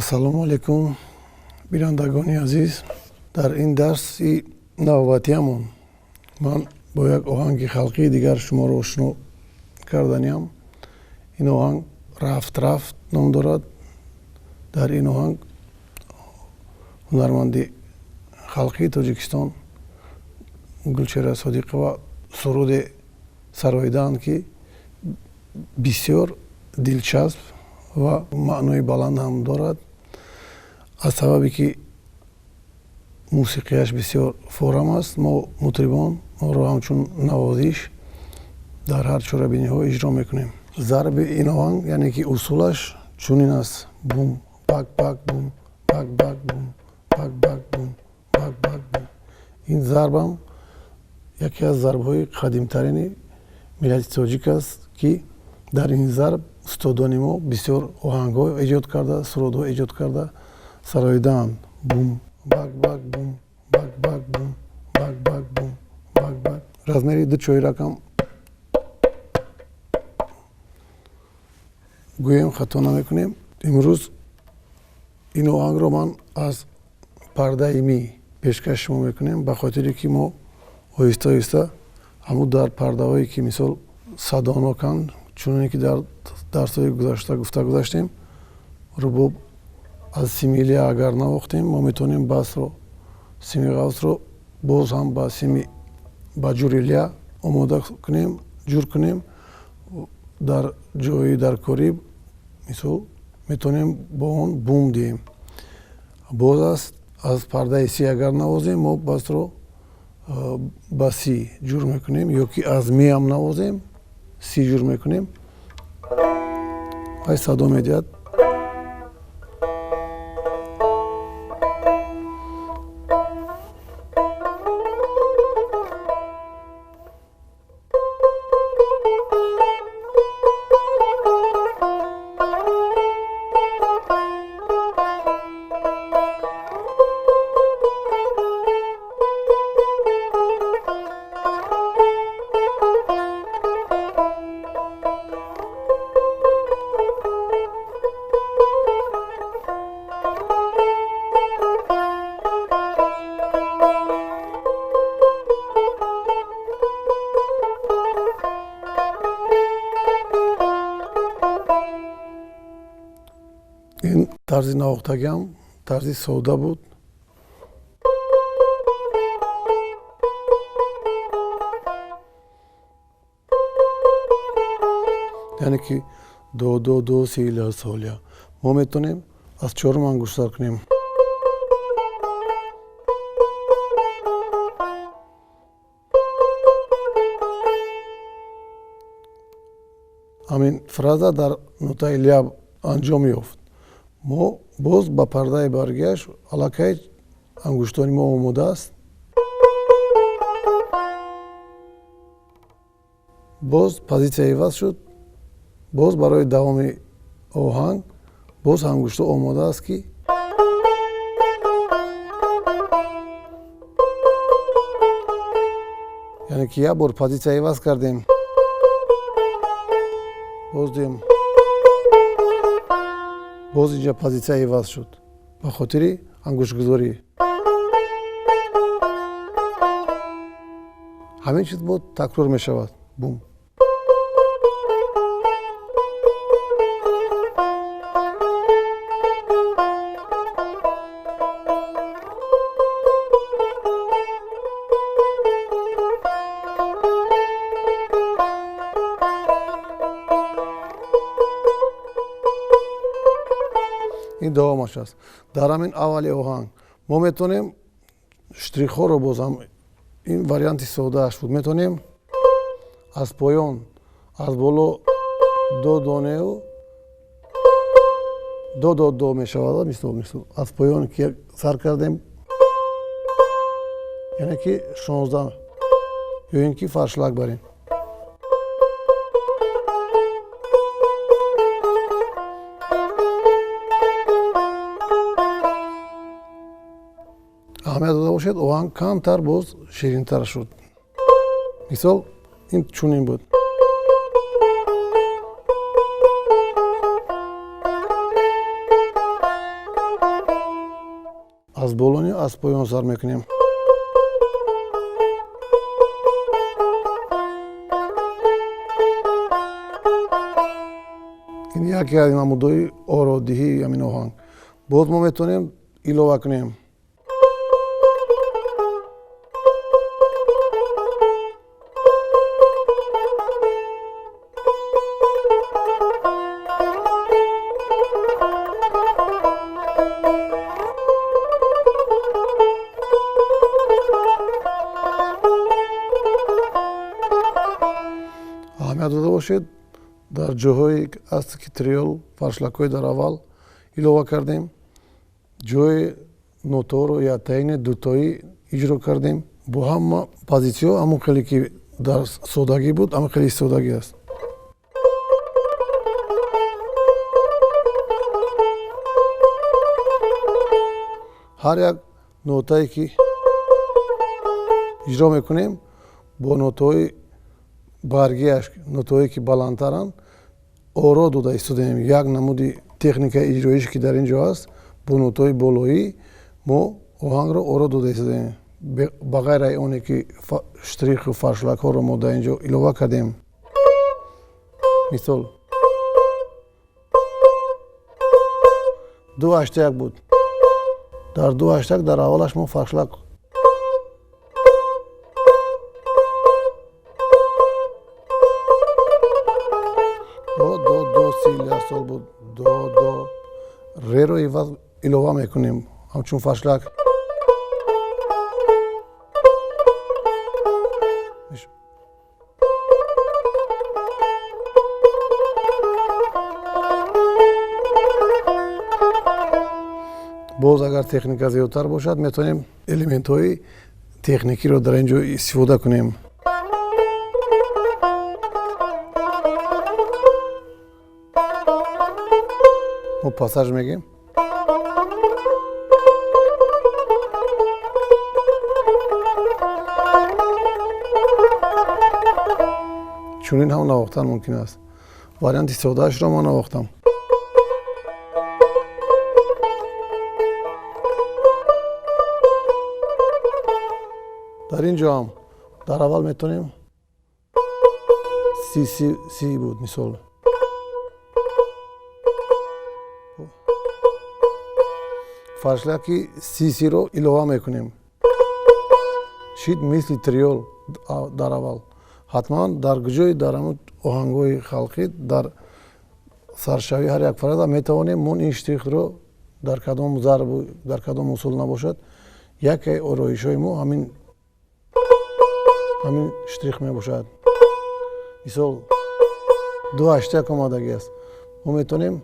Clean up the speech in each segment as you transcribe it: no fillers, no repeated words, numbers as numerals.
Ассалому алайкум, бинандагони азиз. Дар ин дарси навбатиамон ман бо як оҳанги халқии дигар шуморо ошно карданиам. Ин оҳанг «Рафт рафт» ном дорад. Дар ин оҳанг ҳунарманди халқии Тоҷикистон Гулчеҳра Содиқова суруде сароидаанд, ки бисёр дилчасп ва маънои баланд ҳам дорад. Аз сабабе ки мусиқияш бисёр форам аст, мо мутрибон онро ҳамчун навозиш дар ҳар чорабиниҳо иҷро мекунем. Зарби ин оҳанг, яъне ки усулаш чунин аст: бум бак бак бум бак бак бум бак бак бум бак бак бум. Ин зарбам яке аз зарбҳои қадимтарини миллати тоҷик аст, ки дар ин зарб устодони мо бисёр оҳангҳо эҷод карда, сурудҳо эҷод карда сароидаанд. Бум бак бак бум бак бак бум бак бак бум бак бак. Размери ду чориракам гӯем, хато намекунем. Имрӯз ин оҳангро ман аз пардаи ми пешкаш шумо мекунем, ба хотире ки мо оҳиста оҳиста ҳамун дар пардаҳое ки мисол садоноканд, чуноне ки дар дарсҳои гузашта гуфта гузаштем, рубоб аз сими ля агар навохтем, мо метавонем басро, сими ғафсро боз ҳам ба сими ба ҷури ля омода кунем, ҷур кунем. Дар ҷои даркорӣ мисол метавонем бо он бум диҳем. Боз аст, аз пардаи си агар навозем, мо басро ба си ҷур мекунем, ё ки аз ми ҳам навозем, си ҷур мекунем, вай садо медиҳад. Ин тарзи навохтагиам тарзи сода буд. Яъне ки до до до си ля сол ля. Мо метавонем аз чорум ангушт сар кунем. Ҳамин фраза дар нотаи ля анҷом ёфт. Мо боз ба пардаи баргашт аллакай ангуштони мо омода аст. Боз позитсия иваз шуд. Боз барои давоми оҳанг боз ангуштҳо омода аст, ки яъне ки як бор позитсия иваз кардем, боз дем, боз инҷа позитсия иваз шуд ба хотири ангуштгузорӣ. Ҳамин чиз боз такрор мешавад. Бум. Ин давомаш аст. Дар ҳамин аввали оҳанг мо метавонем штрихҳоро боз ҳам, ин варианти содааш буд, метавонем аз поён аз боло до донеу до до до мешавад. Мисол аз поён ки сар кардем, яъне ки 16, ё ин ки фаршлак барем. Аҳамият дода бошед, оҳанг камтар боз ширинтар шуд. Мисол ин чунин буд. Аз болони аз поён сар мекунем. Ин яке аз намудҳои ородиҳии ҳамин оҳанг. Боз мо метавонем илова кунем. Аҳамият дода бошед, дар ҷоҳое аст ки триол фаршлакҳои дар аввал илова кардем, ҷои нотаҳоро яктаини дутоӣ иҷро кардем. Бо ҳама позитсияҳо ҳамон хеле ки дар содагӣ буд, ҳамон хеле содагӣ аст. Ҳар як нотае ки иҷро мекунем бо нотаҳои баргиаш, нотаҳое ки баландтаранд, оро дода истодаем. Як намуди техникаи иҷроише ки дар ин ҷо аст, бо нотаҳои болоӣ мо оҳангро оро дода истодаем. Ба ғайр аз оне ки штриху фаршлакҳоро мо дар ин ҷо илова кардем. Мисол 2-8-1 буд. Дар 2-8-1 дар аввалаш мо фаршлак до до до си ля сол буд. До до реро иваз илова мекунем ҳамчун фаршлак. Боз агар техника зиёдтар бошад, метавонем элементҳои техникиро дар ин ҷо истифода кунем. Мо пассаж мегем. Чунин ҳам навохтан мумкин аст. Варианти содаашро ман навохтам. Дар ин ҷо ҳам дар аввал метавонем си си си буд мисол. Фаршлаки си сиро илова мекунем. Шид мисли триол дар аввал. Ҳатман дар ҷои дар ҳамон оҳангҳои халқӣ дар саршавии ҳар як фраза метавонем мо ин штрихро дар кадом зарбу дар кадом усул набошад, яке ороишҳои мо ҳамин штрих мебошад. Мисол 2-8-1 омадагӣ аст. Мо метавонем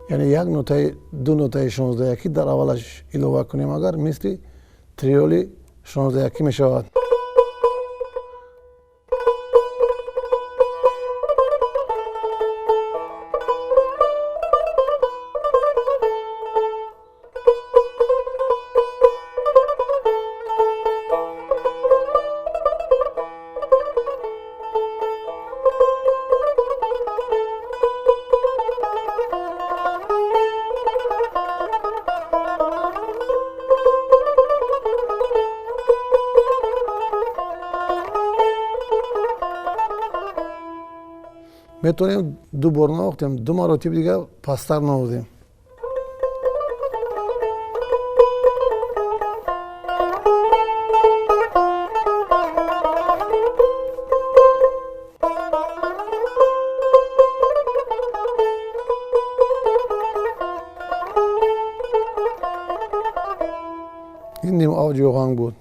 яъне як нотаи ду нотаи 16-якӣ дар аввалаш илова кунем, агар мисли триоли 16-якӣ мешавад. Метавонем ду бор навохтем, ду маротиб дигар пасттар навозем. Ин ним авҷи оҳанг буд.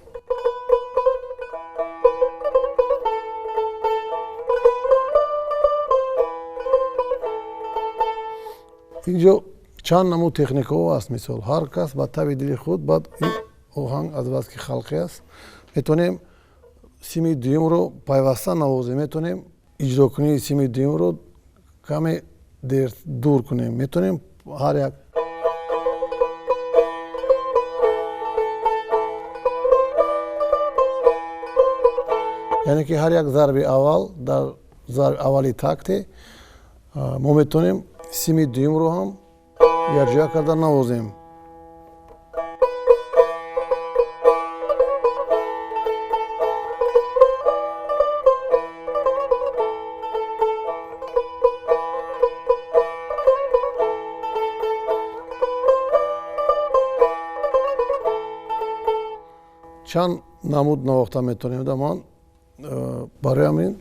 Инҷо чанд намуд техникаҳо аст. Мисол ҳар кас ба таби дили худ баъд ин оҳанг аз бас ки халқӣ аст, метавонем сими дуюмро пайваста навозем, метавонем иҷрокунии сими дуюмро каме дер дур кунем, метавонем ҳар як яъне ки ҳар як зарби аввал дар зарби аввали такте мо метавонем сими дуюмро ҳам якҷоя карда навозем. Чанд намуд навохта метавонем. Да ман барои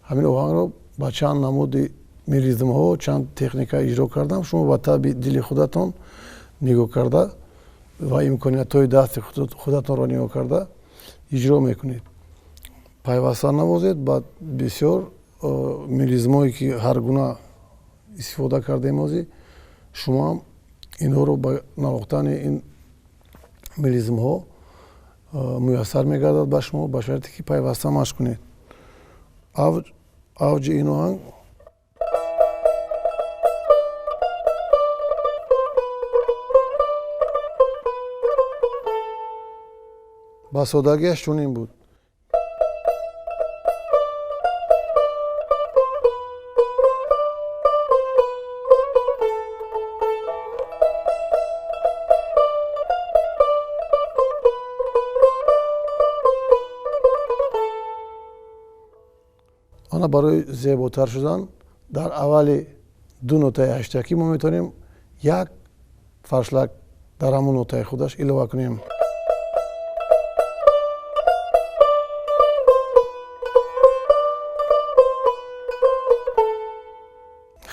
ҳамин оҳангро ба чанд намуди мелизмҳо, чанд техника иҷро кардам. Шумо ба таби дили худатон нигоҳ карда ва имкониятҳои дасти худатонро нигоҳ карда иҷро мекунед. Пайваста навозед ба бисёр мелизмҳое ки ҳар гуна истифода кардем ҳозир, шумо ҳам инҳоро ба навохтани ин мелизмҳо муяссар мегардад ба шумо, ба шарте ки пайваста машқ кунед. Авҷи ин оҳанг ба содагиаш чунин буд. Ана барои зеботар шудан дар аввали ду нотаи ҳаштакӣ мо метавонем як фаршлак дар ҳамон нотаи худаш илова кунем.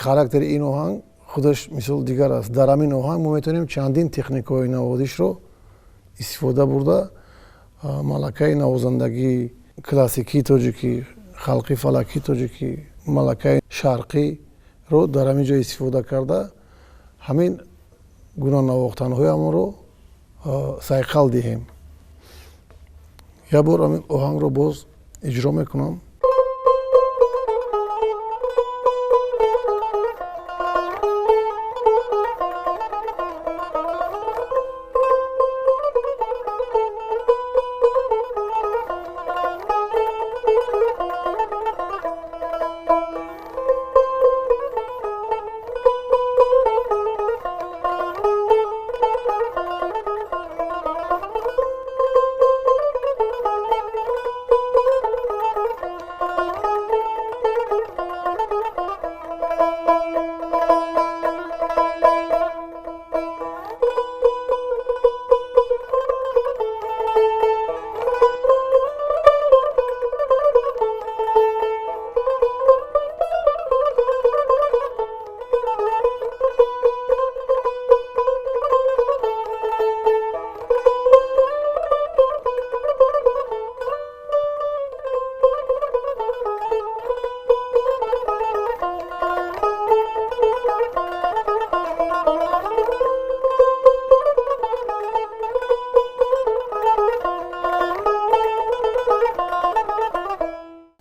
Характери ин оҳанг худаш мисол дигар аст. Дар ҳамин оҳанг мо метавонем чандин техникаҳои навозишро истифода бурда, малакаи навозандагии классикии тоҷикӣ, халқи фалакии тоҷикӣ, малакаи шарқиро дар ҳамин ҷо истифода карда, ҳамин гуна навохтанҳои ҳамонро сайқал диҳем. Як бор ҳамин оҳангро боз иҷро мекунам.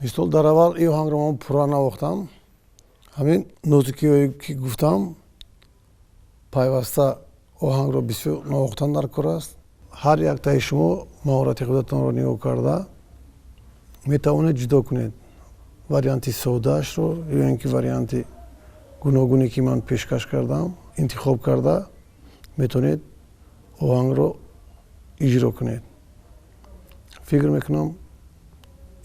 Мисол дар аввал ин оҳангро ман пурра навохтам. Ҳамин нозукиҳое ки гуфтам, пайваста оҳангро бисёр навохтан дар кор аст. Ҳар яктаи шумо маҳорати худатонро нигоҳ карда метавонед ҷудо кунед варианти содаашро ё ин ки варианти гуногуне ки ман пешкаш кардам, интихоб карда метавонед оҳангро иҷро кунед. Фикр мекунам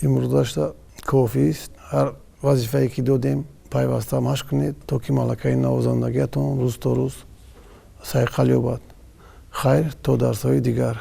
имрӯзашта кофист. Ҳар вазифае ки додем пайваста машқ кунед, то ки малакаи навозандагиятон рӯз то рӯз сайқал ёбад. Хайр, то дарсҳои дигар.